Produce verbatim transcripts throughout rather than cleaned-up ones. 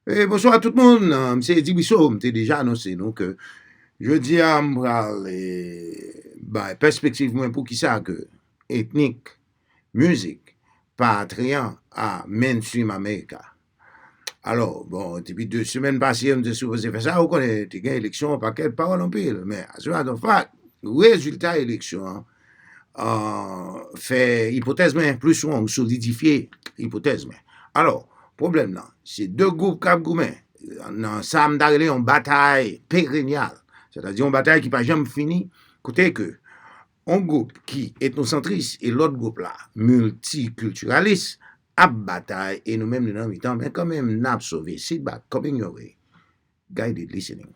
E bonswa tout moun, m se Eddy Brissot, m te deja anonse nou ke jodi a m pral e, bay pèspektiv mwen pou kisa ke etnik, mizik pa atrayan a mainstream America. Alò, bon, depi de semèn pase, m te sipoze fè sa, ou konnen, te gen eleksyon, yon pakèt pawòl anpil, men as a matter of fact, rezilta eleksyon an, uh, fè ipotèz mwen pli strong, solidifye ipotèz mwen. Alò, pwoblèm nan, se de gwoup k ap goumen nan sa m ta rele yon batay perenyal, sètadi yon batay ki pa janm fini, kote ke yon gwoup ki etnosantris e lòt gwoup la miltikiltiralis ap batay e nou menm nou nan mitan, men kanmenm n ap sove. Sit back, coming your way. Guided listening.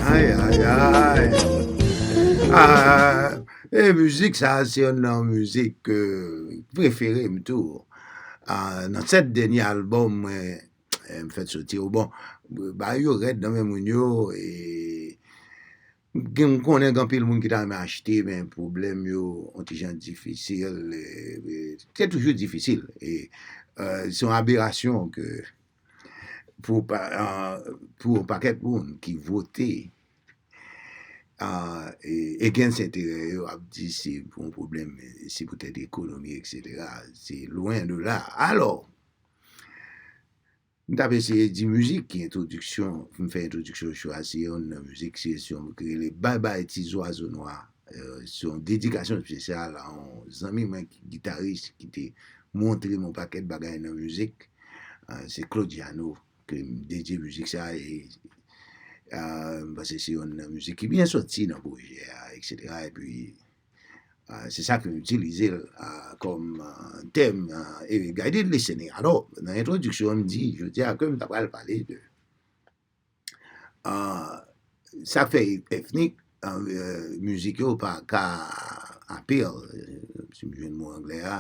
Ay, ay, ay. Ah, e mizik sa, se youn nan mizik, euh, prefere m tou. Ah, nan sèt dènye albòm mwen, eh, m fèt soti yo. Bon, bagay yo rèd nan men moun yo, e gen, m konnen gen anpil moun ki ta renmen achte, men pwoblèm yo, yon ti jan difisil, e, e, se toujou difisil. E, euh, se yon aberasyon ke pou pa, euh, pou yon pakèt moun ki vote, euh, e, against enterè yo, ap di se pou yon pwoblèm, se poutèt ekonomi, et cetera. Se lwen de la. Alò, m t ap eseye di mizik ki entwodiksyon, m fè entwodiksyon cho a, se youn nan mizik, se yon ki rele Bye Bye Ti Zwazo Nwa. Euh, se yon dedikasyon espesyal a yon zanmi mwen ki gitaris ki te montre m yon pakèt bagay nan mizik. Euh, se Claude Jeannot ke m dedye mizik sa e, euh, m panse se youn nan mizik ki byen soti nan pwojè a, et cetera. Epi, euh, se sa ke m itilize l, euh, kòm, euh, tèm, euh, e guided listening. Alò, nan entwodiksyon an, m di, jodi a ke m ta pral pale de, euh, sa k fè etnik, euh, mizik yo pa ka appeal, euh, si m jwenn mo anglè a,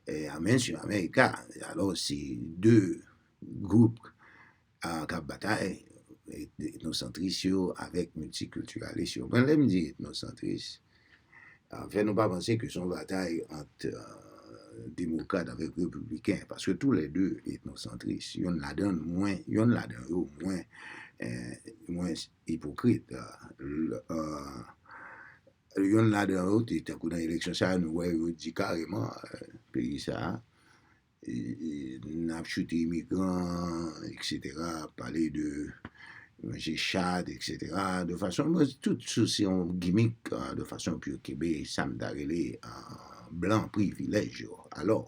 e a mainstream America. Alò, se de gwoup, a, k ap batay, et-, etnosantris yo avèk miltikiltiralis yo. Mwen, lè m di etnosantris, a, fè nou pa panse ke se yon batay ant, euh, demokrat avèk repibliken, paske toulède etnosantris. Yonn ladan mwen, yonn ladan yo mwen, euh, mwen ipokrit. Euh, l-, euh, yonn ladan yo, te, tankou nan eleksyon sa a, nou wè yo di kareman, euh, peyi sa a, e, e, n ap choute imigran, et cetera, pale de manje chat, et cetera, de fason, bon, tout sa se yon gimik, euh, de fason pou yo kenbe sa m ta rele, euh, blan privilèj yo. Alò,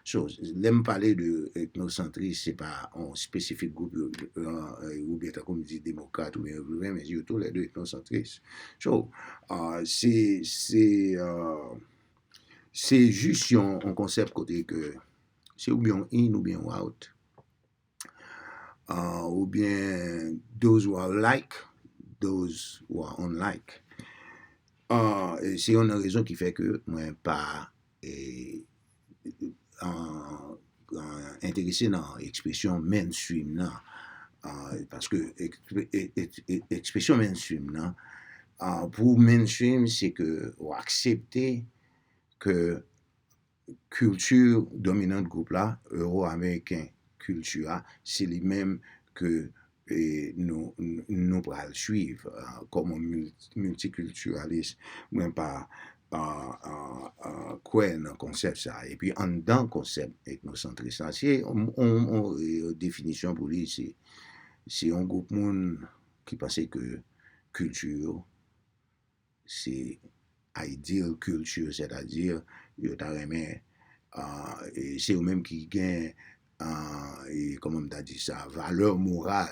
so, lè m pale de etnosantris, se pa yon espesifik gwoup, euh, euh, oubyen tankou m di demokrat oubyen repibliken, men yo toulède etnosantris. So, euh, se, se, euh, se jis yon, yon konsèp kote ke se oubyen w in oubyen w out. Ah, oubyen those who are like, those who are unlike. Ah, e se youn nan rezon ki fè ke mwen pa, e, ah, ah, enterese nan ekspresyon mainstream nan. Ah, paske eksp-, e, e, e, ekspresyon mainstream nan, ah, pou mainstream, se ke w aksepte ke kilti dominant gwoup la, ewo-ameriken kilti a, se li menm ke, e, nou, nou pral swiv, a, kòm yon mil-, miltikiltiralis. Mwen pa, uh, uh, uh, kwè nan konsèp sa. Epi anndan konsèp etnosantris la, se yon, yon, yon, yon definisyon pou li, se se yon gwoup moun ki panse ke kilti yo se ideal culture, sètadi yo ta renmen, uh, e se yo menm ki gen, uh, e kòman m ta di sa, valè moral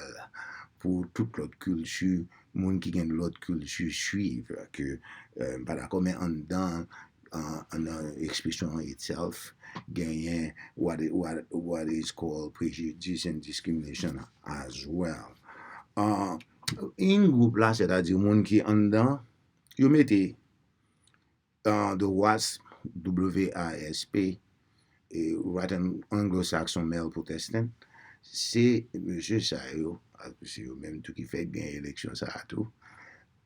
pou tout lòt kilti, moun ki gen lòt kilti swiv, ke, uh, m pa dakò, men anndan, uh, nan ekspresyon itself, genyen what, what, what is called prejudice and discrimination as well. Uh, in gwoup la, sètadi moun ki anndan, yo mete uh, the WASP, W A S P, e White Anglo-Saxon Male Protestant, se mesye sa yo, se yo menm tou ki fè gen eleksyon sa a tou,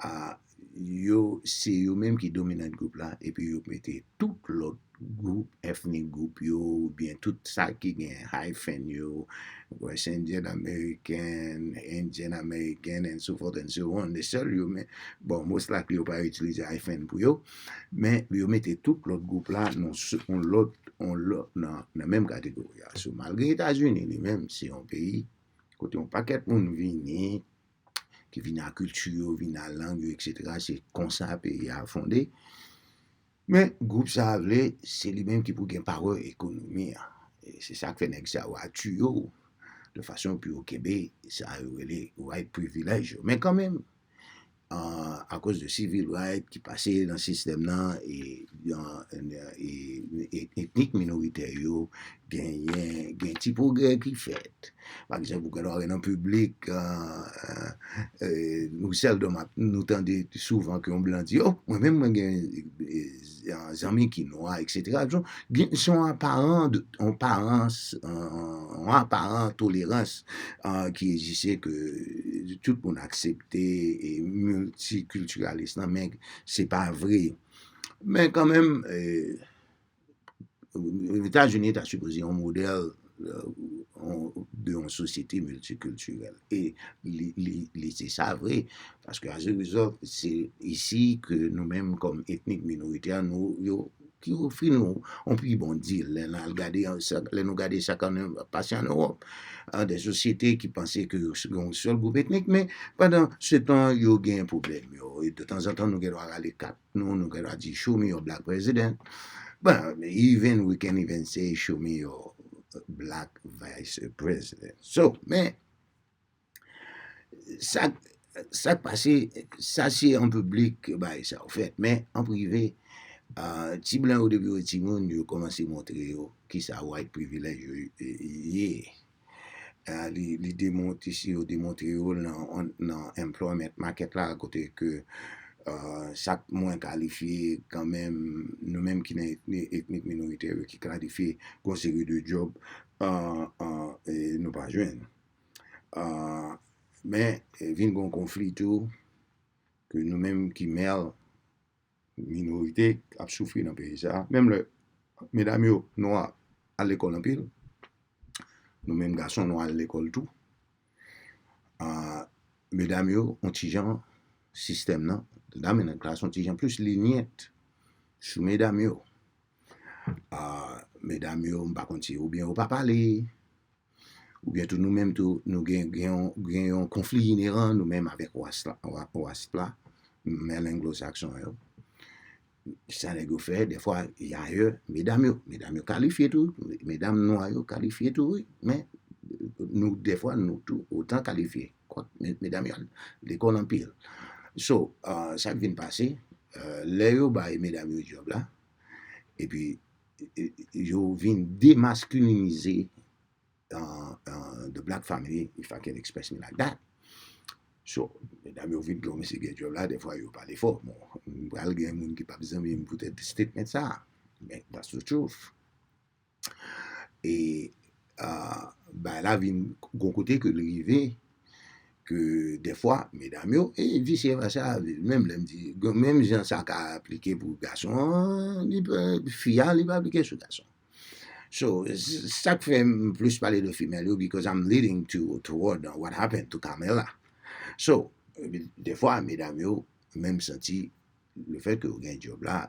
a, yo, se yo menm ki dominant gwoup la, epi yo mete tout lòt gwoup, ethnic gwoup yo, oubyen tout sa ki gen hyphen yo, West Indian American, Indian American, and so forth and so on. Sèl yo, men, bon, most likely yo pa itilize hyphen pou yo, men yo mete tout lòt gwoup la nan yon lòt, yon lòt, nan, nan menm kategori a. So, malgre Etazini li menm, se yon peyi kote yon pakèt moun vini, ki vin ak kilti yo, vin ak lang yo, etsetera. Se konsa peyi a fonde. Men, gwoup sa a vle, se li menm ki pou gen pawè ekonomi an. E se sa k fè nèg sa yo a tiye yo, de fason pou yo kenbe sa yo rele white privilege yo. Men kanmenm, uh, akoz de civil right ki pase nan sistèm nan, e, e, e etnik minoritè yo genyen, gen ti pwogrè ki fèt. Pa egzanp, ou gen dwa wè nan piblik, uh, uh, nou sèlman nou tande souvan ke yon blan di, oh, mwen menm mwen gen, eh, zanmi ki nwa, etsetera. Donk, gen, se yon aparan, yon aparans, yon aparan tolerans, uh, ki egziste ke tout moun aksepte e miltikiltiralis lan, men se pa vre. Men kanmenm, eh, Etazini ta sipoze yon modèl, euh, de yon sosyete miltikiltirèl. E li, li, li se sa vre, paske as a result, se isi ke nou menm kòm etnik minoritè, nou, yo, ki ofri nou yon pi bon deal. Lè n al gade, lè nou gade sa k ap pase an Ewòp, an de sosyete ki panse ke yo se yon sèl gwoup etnik, men pandan se tan, yo gen pwoblèm yo. E de tanzantan, nou gen dwa rale kat nou, nou ka di, show me your black president. But even we can even say, show me your black vice president. So, men, sa, sa k pase, sa se an piblik bagay sa yo fèt, men an prive, uh, ti blan yo depi yo timoun, yo kòmanse montre yo kisa white privilege yo ye. Uh, li, li demontre, si yo demontre yo nan, nan employment market la, kote ke, uh, sa k mwen kalifye kanmenm, nou menm ki nan etnik minoritè yo ki kalifye gon seri de job, uh, uh, e nou pa jwenn. Uh, men, vin gon konfli tou, ke nou menm ki male, minorite ap soufri nan peyi sa a. Menm lè medam yo nwa al lekòl anpil, nou menm gason nou al lekòl tou. Ah, medam yo, yon ti jan, sistèm nan, dominant class, yon ti jan plis linyant sou medam yo. Ah, medam yo, m pa konn si oubyen yo pa pale, oubyen tou nou menm tou, nou gen, gen yon, gen yon konfli ineran nou menm avèk WASP la, WASP la, male anglo-saxon yo. Sa nèg yo fè, dèfwa, ayè, medam yo, medam yo kalifye tou, medam nwa yo kalifye tou, wi, men nou, dèfwa, nou tou otan kalifye. Kwak, medam yo al lekòl anpil. So, uh, sa k vin pase, uh, lè yo bay medam yo djòb la, epi, e, e, yo vin demaskilinize uh, uh, the black family, if I can express me like that. So, medam yo vin gen yon mesye gen djòb la, dèfwa yo pale fò. Bon, m pral gen moun ki p ap zanmi m poutèt statement sa a. Men, that's the truth. E, uh, bagay la vin gon kote ke l rive, ke dèfwa, medam yo, e visye vèsa, menm lè m di, menm jan sa ka aplike pou gason an, li pa, fi a, li pa aplike sou gason. So, sa k fè m plis pale de female yo, because I'm leading to, toward what happened to Kamala. So, dèfwa, medam yo, menm santi, le fèt ke yo gen djòb la,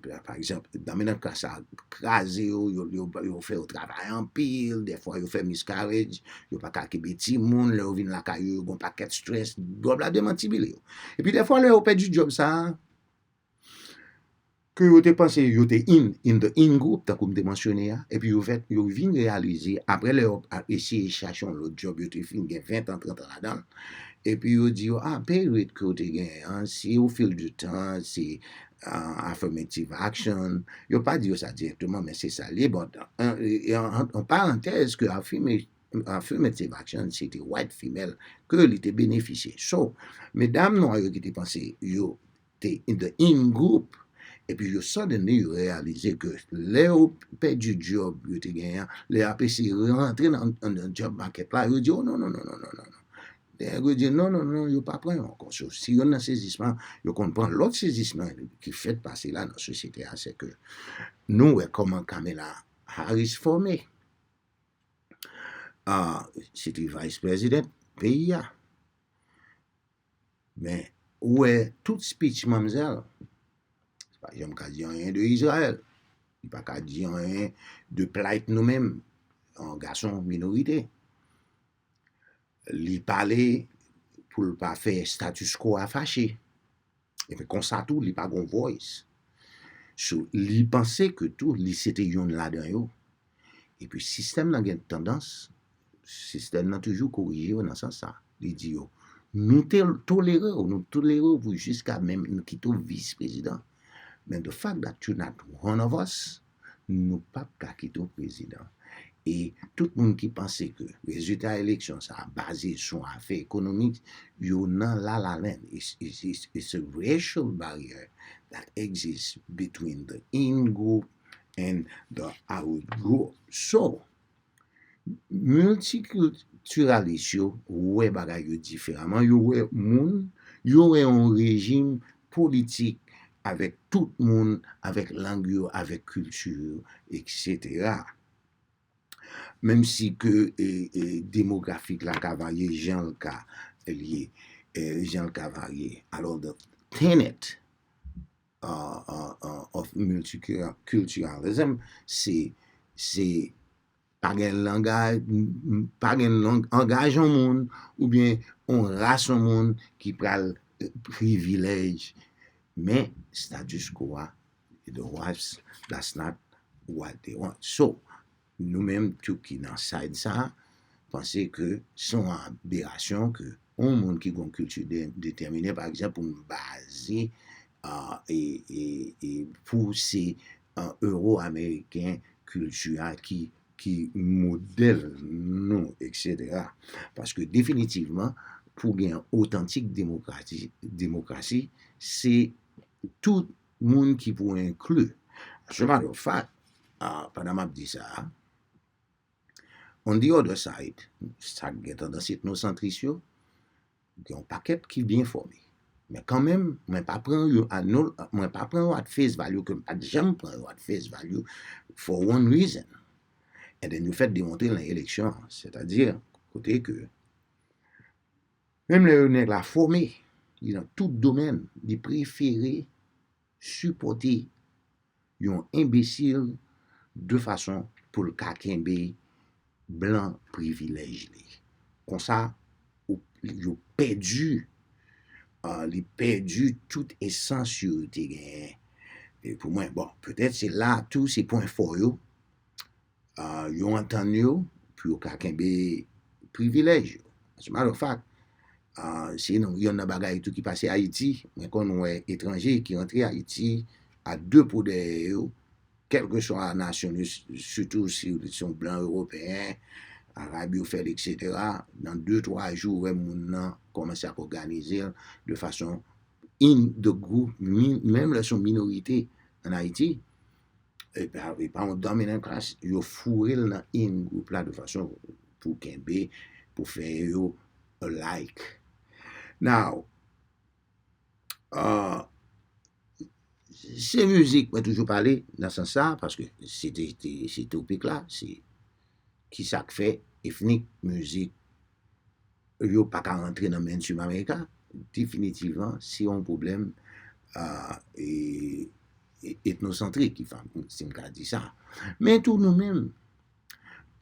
Pa egzanp, dominant class la kraze yo, yo, yo, yo fè yo travay anpil, dèfwa yo fè miscarriage, yo pa ka kenbe timoun, lè yo vin lakay yo, yo gon pakèt stress, djòb la demantibile yo. Epi dèfwa lè yo pèdi djòb sa a, ke yo te panse yo te in, in the in group, tankou m te mansyone a, epi yo fèt, yo vin reyalize, apre lè yo eseye chache yon lòt djòb, yo te fin gen ven an, trant an ladan l, epi yo di yo, ah, pay rate ke w te genyen an, se au fil du temps, se uh, affirmative action. Yo pa di yo sa dirèkteman, men se sa l ye. Bon, an, an, an parantèz, ke affirmative action, se te white female ke li te benefisye. So, medam nwa yo ki te panse yo te in the in group, epi yo suddenly yo reyalize ke lè yo pèdi djòb yo te genyen an, lè y ap eseye rantre nan, nan, nan job market la, yo di, oh, non, non, non, non, non, non, non. Nèg yo di, non, non, non, yo pa pran yo ankò. So, si yo nan sezisman, yo konn pran lòt sezisman ki fèt pase la nan sosyete a, se ke nou wè kòman Kamala Harris fòme. Ah, se te vice president peyi a. Men, ou wè tout speech manmzèl, li pa janm ka di anyen de Izrayèl. Li pa ka di anyen de plight nou menm, an gason minorite. Li pale pou l pa fè status quo a fache. Epi konsa tou, li pa gon voice. So, li panse ke tou, li se te youn ladan yo. Epi sistèm nan gen tandans, sistèm nan toujou korije yo nan sans sa. Li di yo, nou te tolere w, nou tolere w pou jiska menm nou kite w vis prezidan. Men the fact that you not one of us, nou p ap ka kite w prezidan. E tout moun ki panse ke rezilta eleksyon sa a baze sou afè ekonomik, yo nan la la land. It's, it's, it's, it's a racial barrier that exists between the in group and the out group. So, miltikiltiralis yo wè bagay yo diferaman, yo wè moun, yo wè yon rejim politik avèk tout moun, avèk lang yo, avèk kilti yo, etsetera. Menm si ke e, e, demografik la ka varye, jan l ka li ye, e, jan l ka varye. Alò, the tenet uh, uh, uh, of multiculturalism, se, se pa gen langaj, pa gen lang, angaj yon moun, oubyen yon ras yon moun ki pral eh, privilèj. Men status quo a, the whites, that's not what they want. So, nou menm tou ki nan side sa, panse ke se yon aberasyon ke yon moun ki gon kilti de, detèmine, pa egzanp, pou n baze uh, e, e, e pou se uh, euro ameriken kilti a ki, ki modèl nou, etsetera. Paske definitivman, pou gen otantik demokrasi, demokrasi, se tout moun ki pou enkli. As a matter of fact, uh, pandan m ap di sa, on the other side, sa k gen tandans etnosantris yo, gen yon pakèt ki byen fòme. Men kanmenm, mwen pa pran yo a nou, mwen pa pran yo at face value, ke m pa t janm pran yo at face value for one reason. And then yo fèt demontre l nan eleksyon an, sètadi kote ke menm lè yo nèg la fòme, li nan tout domèn, li prefere sipòte yon enbesil de fason pou l ka kenbe blan privilèj li. Konsa, ou, yo pèdi, uh, li pèdi tout esans yo te genyen. E pou mwen, bon, petèt se la tou, se pwen fò yo, uh, yo antann yo pou yo ka kenbe privilèj yo. As a matter of fact, uh, se yon, yon nan bagay tou ki pase Ayiti. Mwen konn wè etranje ki rantre Ayiti a de po dèyè yo, kèlkeswa nasyon li, sitou si se yon blan ewopeyen, arab yo fè l, etsetera. Nan de, twa jou, ou wè moun nan kòmanse ap òganize l de fason in the group, menm lè se yon minorite ann Ayiti, e pa, e pa yon dominant class, yo foure l nan in group la de fason pou kenbe, pou fè yo like. Now, uh, se mizik, mwen toujou pale nan sans sa, paske se te, te, se topik la, se kisa k fè etnik mizik yo pa ka rantre nan mainstream America, definitivman, se yon pwoblèm uh, e, e- etnosantrik, if I- si m ka di sa. Men tou nou menm,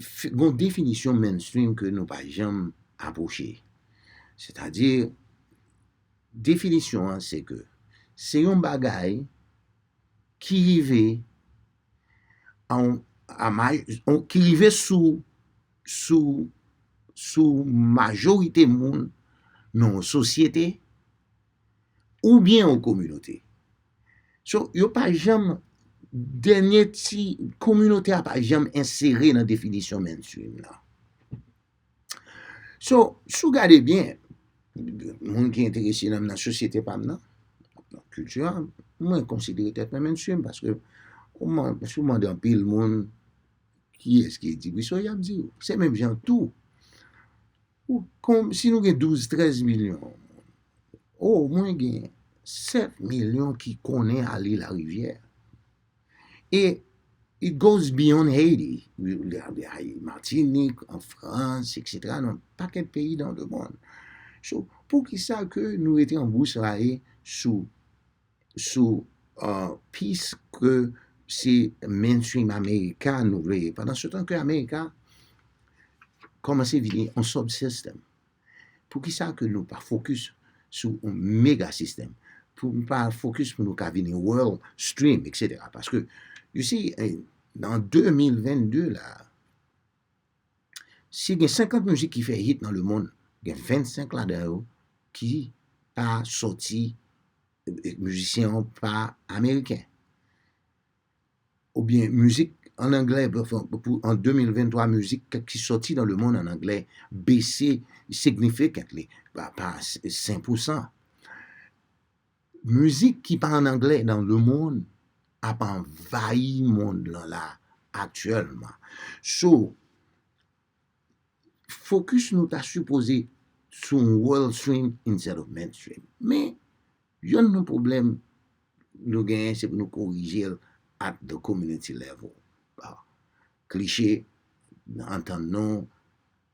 f- gon definisyon mainstream ke nou pa janm apwoche. Sètadi, definisyon an se ke se yon bagay ki rive an, a ma- an- ki rive sou sou sou majorite moun nan yon sosyete oubyen yon kominote. So, yo pa janm, dènye ti kominote a pa janm ensere nan definisyon mainstream nan. So, si w gade byen, moun ki enterese nan, nan sosyete pa m nan, nan kilti a, mwen konsidere tèt mwen mainstream paske ou man- si w mande anpil moun kiyès ki Eddy Brissot, y ap di w. Se menm jan tou. Ou, kon, si nou gen douz, trèz milyon, o mwen gen sèt milyon ki konnen Ale Larivyè. E it goes beyond Haiti. Matinik, an Frans, etsetera, nan pakèt peyi dans le monde. So, poukisa ke nou rete anbousraye sou sou uh, piece ke se mainstream America nou vle ye. Pandan se tan ke America kòmanse vini yon subsystem. Poukisa ke nou pa focus sou yon mega sistèm? Pou nou pa focus pou nou ka vini world stream, etsetera. Paske, you see, eh, nan de mil vennde la, si gen senkant mizik ki fè hit nan lemonn, gen vennsenk ladan yo ki pa sòti, eh, mizisyen an pa ameriken. Oubyen mizik an anglè, pou, pou, an de mil venntwa, mizik ki sòti nan lemonn an anglè bese significantly, pa, pa senk pousan. Mizik ki pa an anglè nan lemonn ap anvayi mond lan la aktyèlman. So, focus nou ta sipoze sou yon world stream instead of mainstream. Men, yonn nan pwoblèm nou genyen, se pou nou korije l at the community level. Ah, kliche, antann nou,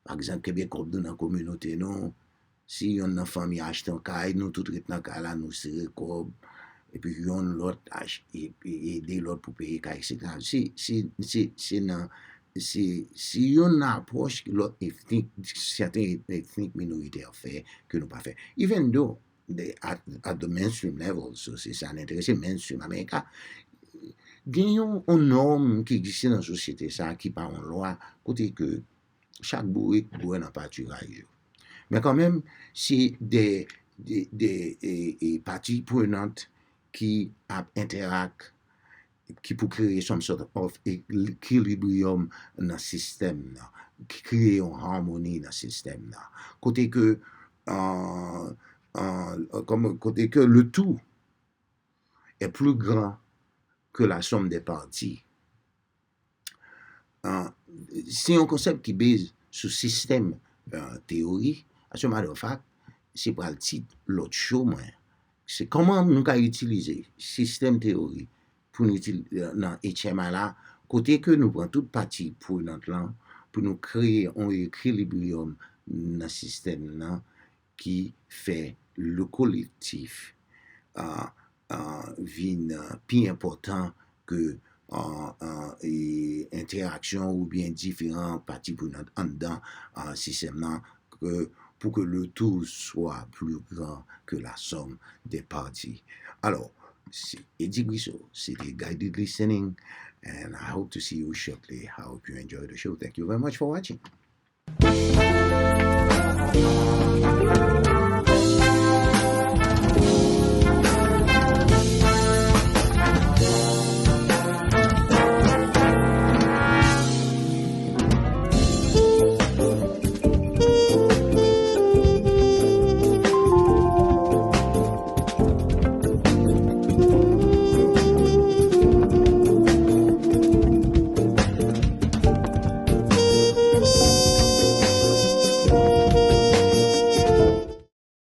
pa egzanp, kenbe kòb nou nan kominote nou. Si yonn nan fanmi achte yon kay, nou tout ret nan kay la, nou sere kòb. Epi yonn lòt ach- e- e- ede lòt pou peye kay, etsetera. Se, se, se, se nan, se, se yon apwòch lòt etnik, sèten etnik minoritè fè ke nou pa fè. Even though, the, at, at the mainstream level, so se sa n enterese, mainstream America, gen yon, yon nòm ki egziste nan sosyete sa ki pa yon lwa, kote ke chak bourik bwè nan patiray yo. Men kanmenm, se de, de, de e, e, pati prenant ki ap enterak, ki pou kreye some sort of equilibrium nan sistèm nan, ki kreye yon harmony nan sistèm nan. Kote ke, euh, euh, kòm, kote ke le tout est plus grand que la somme des parties. Ah, se yon konsèp ki base sou sistèm, ah, teyori. As a matter of fact, se pral tit lòt show mwen. Se kòman nou ka itilize sistèm teyori pou nou itil- nan H M I la, kote ke nou pran tout pati prenant lan pou nou kreye yon equilibrium nan sistèm nan ki fè le kolektif, ah, ah, vin, ah, pi enpòtan ke, ah, ah, e entèraksyon oubyen diferan pati prenant anndan, ah, sistèm nan, ke, pour que le tout soit plus grand que la somme des parties. Alors, c'est Eddy Brissot, c'était Guided Listening, and I hope to see you shortly. I hope you enjoy the show. Thank you very much for watching.